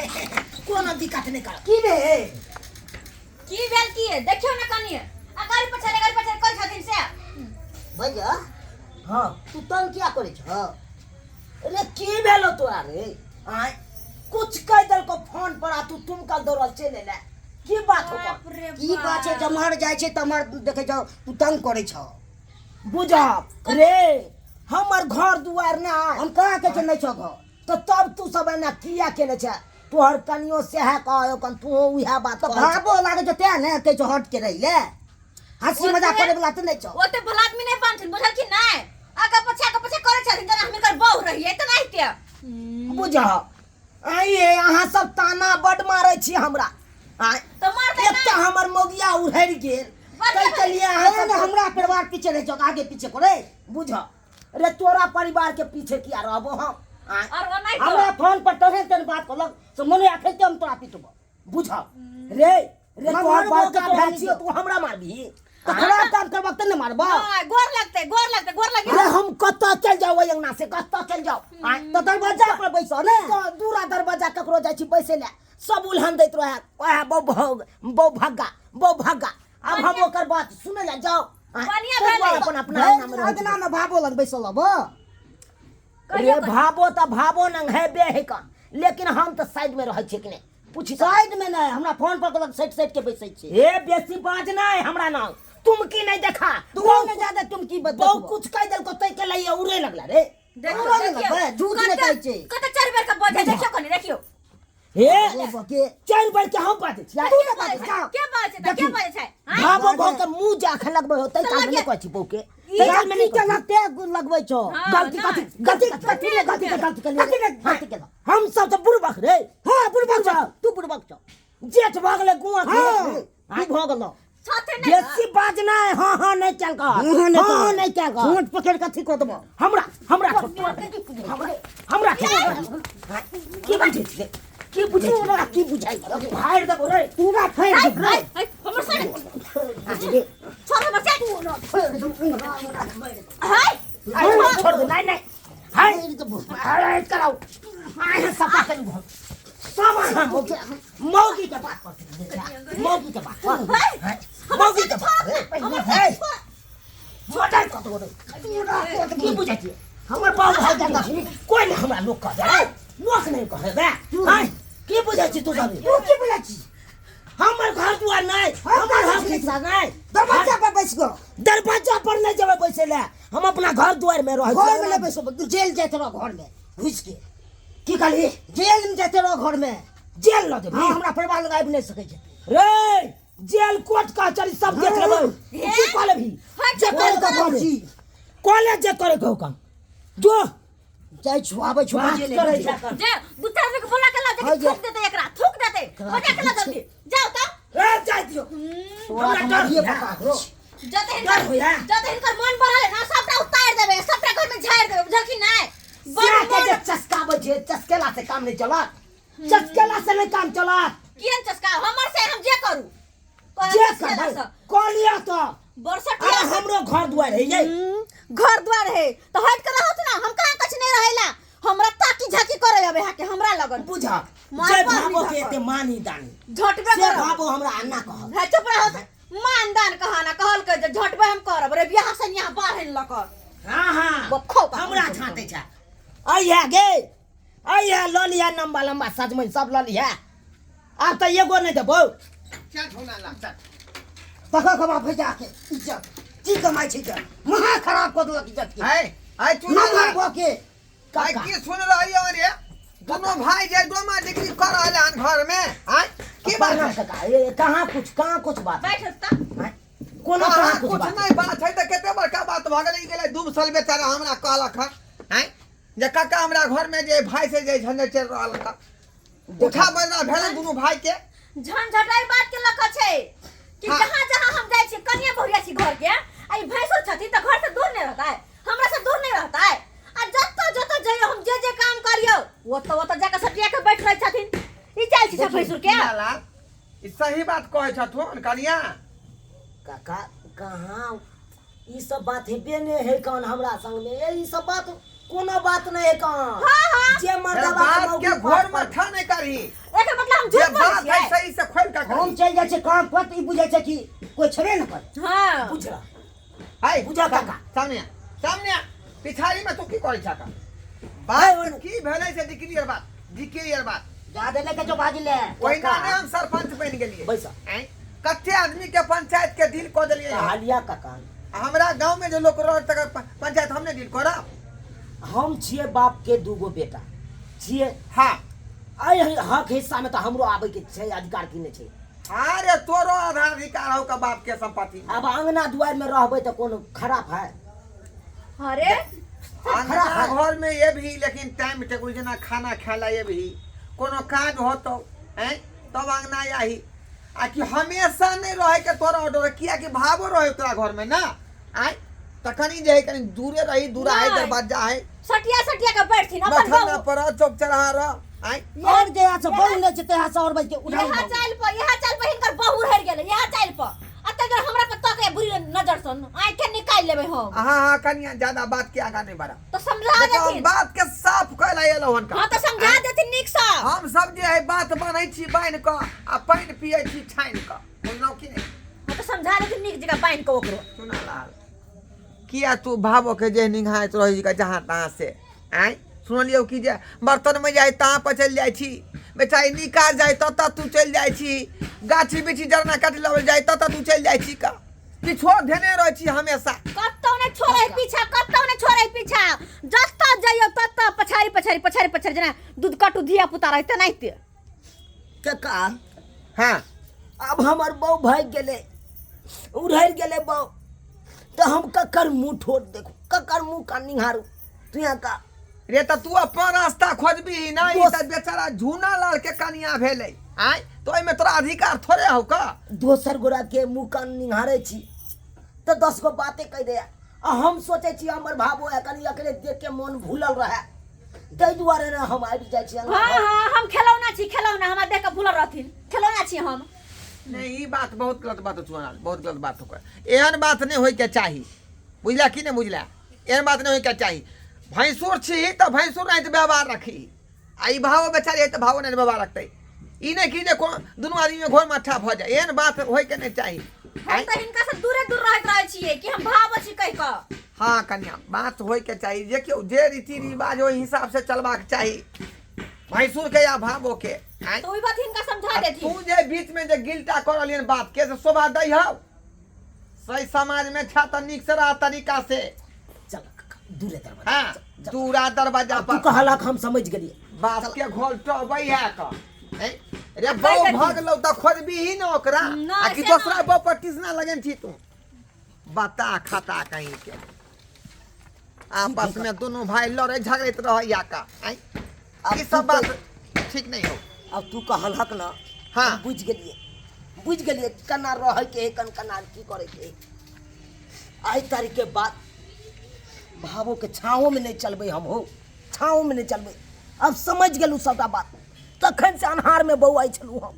कोनो दिक्कत नहि करब। की भेल? की भेल की है? देखियौ ने कनी अगाड़ी पछाड़ी अगाड़ी पछाड़ी करै छथिन से। भैया। हाँ। तू तंग किया करै छह? रे की भेलो तोरा रे? आय कुछ कह देलको फोन पर आ तू तुमका दौड़ल चलि एले, की बात हो? बाप रे। की बात छै? जमहर जाइ छै तमहर देखै छौ, तू तंग करै छह। बुझब रे, हमर घर दुआर ना। हम कहाँ कहै छै नहि छौ घर? तो तब तू सब एना किया केने छै? तोहर कनियो सएह कहै कन, तू उएह बात तऽ कहै छह। भाबो लागै छौ तें ने कहै छौ हट के रहि ले, हंसी मजाक करे वाला तऽ नहि छौ। ओते भला आदमी नहि बनथिन, बुझलखिन नहि? आगा पछा आगा पछा करै छथिन जेना हम हिनकर बहू रहियै तऽ नहि ते। बुझब आइए, अहाँ सब ताना बड मारै छी हमरा आँय। तऽ मारतै। एकटा हमर मौगिया उड़ि गेल ताहिके लिए अहाँ तें ने सब हमरा परिवार पीछे रहै छौ, आगे पीछे करे। बुझ रे, तोरा परिवार के पीछे किया रहबो हम आँय? और ओ नहि हमरा फोन पर तोहे तेन बात कहलक से मने अखन हम तोरा पिटबो। बुझ रे रे, हम तोहर मारबो बड़का के तोरा भाय नहि छियौ, दियौ। तू हमरा मारबही? तऽ खराब काम करबक तऽ ने मारबो। नहि, गोर लगतै, गोर लगतै, गोर लगी। अरे हम कतऽ चलि जाउ ओहि अंगना से, कतऽ चलि जाउ आँय? तऽ दरवाजा पर बैसऽ ने। तऽ दूरा दरवाजा ककरो जाइ छी बैसै लए, सब उल्हन दैत रहै, ओएह बौ भोग बौ भग्गा बौ भग्गा। आब हम ओकर बात सुनै लए जाउ आँय? बढ़िआँ ताहि भेलै। दुआरे अपन अपना अंगना मे रहै छी। अंगना मे भाबो लग बैसल हबो। रे भाबो तऽ भाबो नंग है बे है कन, लेकिन हम तऽ साइड में रहै छियै कि नहि पूछी तऽ। साइड में नहि, हमरा फोन पर कहलक सटि सटि के बैसै छी। हे बेसी बाज नहि हमरा नाम, तुम की नहीं देखा? तू ने ज्यादा तुम की बदल बहु कुछ कह देलको तै के लइए उड़े लगला रे। देखियौ, उड़े देखियौ। लगबै, झूठ नहि कहै छै। कते चारि बेर के बजै, देखियौ कनी, देखियौ। हे ओ बके। चारि बेर के हम बाजै छियै? तू ने बाजै छौ। के बाजै छै? के बाजै छै? आँय? भाबो बहु के मुंह जे अखन लगबै हो तै काल में नहि कहै छी बहु के, तै काल में नहि गलती कहै छी। लगते लगबै छौ। हाँ, गलती नहि। कथी? गलती कथी ने? गलती के गलती के कथी ने गलती केलक? हम सब तऽ बुड़बक रे। हाँ, बुड़बक छौ, तू बुड़बक छौ। जेठ भऽ गेलै गुआ। हाँ, तू भऽ गेलौ। छथिन नहि। बेसी बाजना है, हाँ हाँ नहीं चल कर, हाँ, हाँ, नहीं हाँ हाँ कर। नहीं चल कर। ठोंठ पकड़ के अथी कऽ देबौ। हमरा हमरा हमरा हमरा की बुझै छियै? की बुझै छियै? तोरा की बुझाइ छौ? फाड़ि देबो रे। पूरा फाड़ि देबौ। हाय, हाय, हमर साड़ी छोड़, हमर साड़ी। हाय। अरे, छोड़ दे, नहीं नहीं, हाय। फाड़ि देबौ। अरे कराओ आए सबटा करू हम सब अहाँ मौगी मौगी के बात पर, मौगी के बात पर, हाय। मौगी के बात पर। ए, छोटा कत गोटे की बुझै छियै? हमर बाप भाई जाता कोई नहीं हमरा लोक कह दे, लोक नहीं कहे बे। हाय, की बुझै छी तू सब? तू की बुझै छी? हमर घर दुआर नहीं, हमर हक हिस्सा नहीं। दरवाजा पर बैस गो। दरवाजा पर नहीं जेबै बैसै लए, हम अपना घर दुआर में रहै। घर में नहीं बैसो, तू जेल जाइत रह घर में घुस के। की कहली? जेल में जाते रह घर में। जेल लऽ जेबही? हाँ, हमरा परिवार लग आबि नहीं सकै छै। रे जेल कोर्ट कचहरी सब देख लेबै। की कह लेबही? हट, जे करे के हट, कर, छी। कॉलेज जे करे के काम जो। जाइ छु, आबै छु। बात जेल करै जेल। छै। जे दू चार बेर के बोला के लाओ, हाँ, जे जे। थूक देतै एकरा, थूक देतै, बजा के लाओ जल्दी, जाओ तऽ। ए जाय दियौ। तोरा हमरा तऽ डर मारिए होइए। पका करो। जते डर हिनकर होइए। जते हिनकर मन बढ़ल है ना, सबटा उतारि देबै, सबटा घर में झाड़ि देबै, बुझलखिन नहि? बड़ सएह के जे मन चस्काबै छै, चस्केला से काम नहीं चलत, चस्केला से नहीं काम चलत। कियन चस्का हमर से? हम जे करू कहै जे चस्केला करबै से। कऽ लिअ तऽ। बरसठ अरे हमरो घर दुआर है ये। घर द्वार है तो हट के रहत ना, हम कहाँ कछ नहीं रहेला, हमरा ताकी झाकी करे अबे हा के हमरा लगन। बुझ मार जे पर भाबो भी के धक्का। एते मानी दानी झटबे से करब। भाबो हमरा अन्ना कहल। है, चुप रहो। मानदान कहाना कहल के जे झटबे हम करब रे बियाह से यहाँ बाहर लक। हाँ हाँ। बखो का। हमरा छाते छै अइहे गे, अइहे लऽ लिहे, लम्बा लम्बा सजमनि सब लऽ लिहे, आब तऽ एगो नहि देबौ। चल ठोना ला चल। तखन कमा भैया के इज्जत की कमाइ छै के महा खराब कऽ देलक इज्जत के। है है चुना ना ला। मारबो के। आइ की सुन रही हो रे? दोनों भाई जे डोमा डिग्री कर रहल हन घर में, आय की बात प्रणाम है? काका, ए, कहाँ कुछ, कहाँ कुछ बात? बैठ त। आँय? कोनो कहाँ कहाँ कुछ कुछ बात नहीं बात है तऽ कते बड़का बात भऽ गेलै। ई गेलै 2 साल बेचारा हमरा कहलक हन, आँय, जे काका हमरा घर में जे भाई से जे झंझट चलि रहल हन, उठा बजना भेलै दुनू भाई के। झंझट एहि बात के लऽ कऽ छै कि जहाँ जहाँ हम जाइ छी, कनिया बहुरिया छी घर के, आ ई भैंसुर छथिन तऽ घर से दूर नहि रहतै, हमरा से दूर नहि रहतै? आ जतऽ जतऽ जइयो हम, जे जे काम करियो, ओतऽ ओतऽ जाकऽ सटिया के बैठ रहै छथिन। ई चालि छै सब भैंसुर के। लाल, ई सही बात कहै छथुन कनिया। काका, कहाँ ई सब बात हेबे नहि है कौन हमरा संग में, ए, ई सब बात कोनो बात नहीं है कौन। हाँ, हाँ। जे मर्दवा के बात मौगी के बात घोर मठा नहीं करही। हम जे झूठ बोलै बात है छियै सही से खोल के हम चलि जाइ छियै काम पर तऽ ई बुझै छै कि कोइ छेबे नहि करे। हां बुझला है बुझा काका। सामने आ, सामने आ। पिछाड़ी में तू की करै छा का बात की भेलै से डिक्लियर बात, डिक्लियर बात। जादे लेके जो बाजी ले। ओहिना ने हम सरपंच बनि गेलियै। बैसा। आँय, कते आदमी के पंचायत के डील कऽ देलियै हम। हालिया काका। हमरा गांव में जे लोक रहल तकर पंचायत हम नहि डील करब। हम छियै बाप के दूगो बेटा छियै। हाँ। एहि हक हिस्सा में तऽ हमरो आबै के छै अधिकार की नहि छै? अरे तोरो आधा अधिकार हौ का बाप के संपत्ति। अब अंगना दुआर में रहबै तऽ कोनो खराब है? अरे अंगना घर में ये भी, लेकिन टाइम टेबुल जेना खाना खाला ये भी, कोनो काज होतो हैं तब अंगना आही। आ कि हमेशा नहीं रहे के तोरा ऑर्डर, किया कि भावो रहे तोरा घर में ना आय, त कनी जे है कनी दूरे रही, दूरा है नहीं। दरवाजा है। सटिया सटिया के बैठथिन अपन मथाना बहू। पर चौक चढ़ा रह आय। और जे यहाँ से बहू नहि छै तहाँ से और बज के उठा यहाँ चाल पर, यहाँ चाल पर हिनकर बहू रह गेलै, यहाँ चाल पर। आ तकर हमरा पर तके बुरी नजर सन आँख के निकाल लेबै हम। हाँ हाँ कनिया ज्यादा बात के आगा नहीं बढ़ा। तो समझा देखो, हम देथिन। बात के साफ कैला एलौ हन का। हाँ तो समझा देथिन नीक सँ। हम सब जे है बात बान्है छी बान्हि कऽ आ पानि पियै छी छानि कऽ, बुझलहुँ कि नहि? हाँ तो समझा देथिन नीक जगह बान्हि कऽ ओकरो। चुना लाल किया तू भावो के जे निंघाइत रहै छी जहाँ तहाँ से आँय? सुनलियौ कि जे बर्तन में जाइ तहाँ पर चलि जाइ छी, बेचारी निकाल जाइ ततऽ तू चलि जाइ छी, गाछी बिछी जरना काटि लबै जाइ ततऽ तू चलि जाइ छी का किछो धेने रहै छी हमेशा। कतौ नहि छोड़ै पीछा, कतौ नहि छोड़ै पीछा, जतऽ जइयौ ततऽ पछाड़ी पछाड़ी पछाड़ी पछाड़ी जेना दूध कटू धिया पुता रहै तेनाहिते। काका। हाँ। अब हमर बहू भागि गेलै, उड़ैल गेलै बहू, तऽ हम ककर मुँह ठोर देखू, ककर मुँह कान निहारू तू यहाँ का। रे तऽ तू अपन रास्ता खोजबी ना, ई तऽ बेचारा झूना लाल के कनिया भेलै आँय, तऽ ओहिमे तोरा अधिकार थोड़े हौ का? दोसर गोरा के मुँह कान निहारै छी तऽ 10 गो बाते कहि दैया, आ हम सोचै छी हमर भावो है कनि अकरे देख के मोन भूलल रहै, ताहि दुआरे ने हम आबि जाइ छी। हाँ हाँ हम खेलौना छी, खेलौना, हमरा देख के भूलल रहथिन, खेलौना छी हम। नहीं ई बात बहुत गलत बात हो चुना, बहुत गलत बात हो, एहन बात नहीं होय के चाही, बुझला कि नहीं बुझला? एहन बात नहीं होय के चाही। भैंसुर छी तऽ भैंसुर नहीं व्यवहार रखी, आ ई भावो बेचारी है तऽ भावो नहीं व्यवहार रखतै, ई नहीं कि जे दुनू आदमी में घोर मट्ठा भऽ जाए, एहन बात होय के नहीं चाही। हम तऽ हिनका से दूरे दूर रहैत रहै छियै कि हम भाव छी कहि कऽ। हाँ कन्या बात होय के चाही, जे केओ जे रीति रिवाज ओहि हिसाब से चलबाक चाही, भैंसुर के या भावो के। तो ओहि बात हिनका समझा देथिन। तू जे बीच में जे गिलटा कर रहलियन बात के से शोभा दै हौ, सही समाज में छा त नीक से रह तरीका से। चल दूरे दरवाजा। हाँ, दूरा दरवाजा तू पर। कहलक हम समझ गेलियै। बात के घोल टबै है का। रे बौ भगलौ त खोजबी ही न ओकरा, आ कि दोसरा बौ पर टिसना लगन छी तू, बता खाता कहीं के आपस में दोनों भाई लड़े झगड़ैत रहैया का। ई सब बात ठीक नहीं हो। अब तू कहलक ना। हाँ। बुझ गेलियै, बुझ गेलियै केना रहै के है, कन केना की करै के है। आइ तारीख के बाद भावो के छाँवो में नहीं चलबै हम, हो छाँवो में नहीं चलबै। अब समझ गेलहुँ सबटा बात, तखन से अन्हार में बौआइ छलहुँ हम,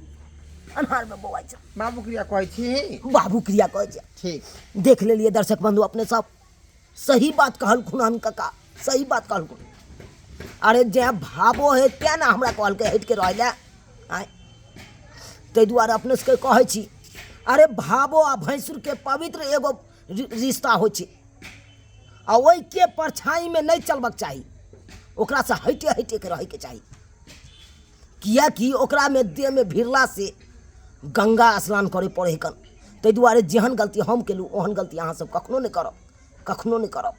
अन्हार में बौआइ छलहुँ। बाबू क्रिया कहै छी? बाबू क्रिया कहै छी। ठीक। देख लेलियै दर्शक बंधु अपने सब, सही बात कहलखुन हन काका, सही बात कहलखुन। अरे जे भावो है तें ने हमरा कहलकै हटि के रहै लए। आँय, ताहि दुआरे अपने सबके कहै छी, अरे भावो आ भैंसुरके पवित्र एगो रिश्ता होइ छै, आ ओहिके परछाइमे नहि चलबक चाही, ओकरासँ हटि हटि के रहैके चाही, किएकि ओकरामे देहमे भिड़लासँ गंगा स्नान करय पड़ै हन। ताहि दुआरे जेहन गलती हम केलहुँ ओहन गलती अहाँ सब कखनो नहि करब, कखनो नहि करब।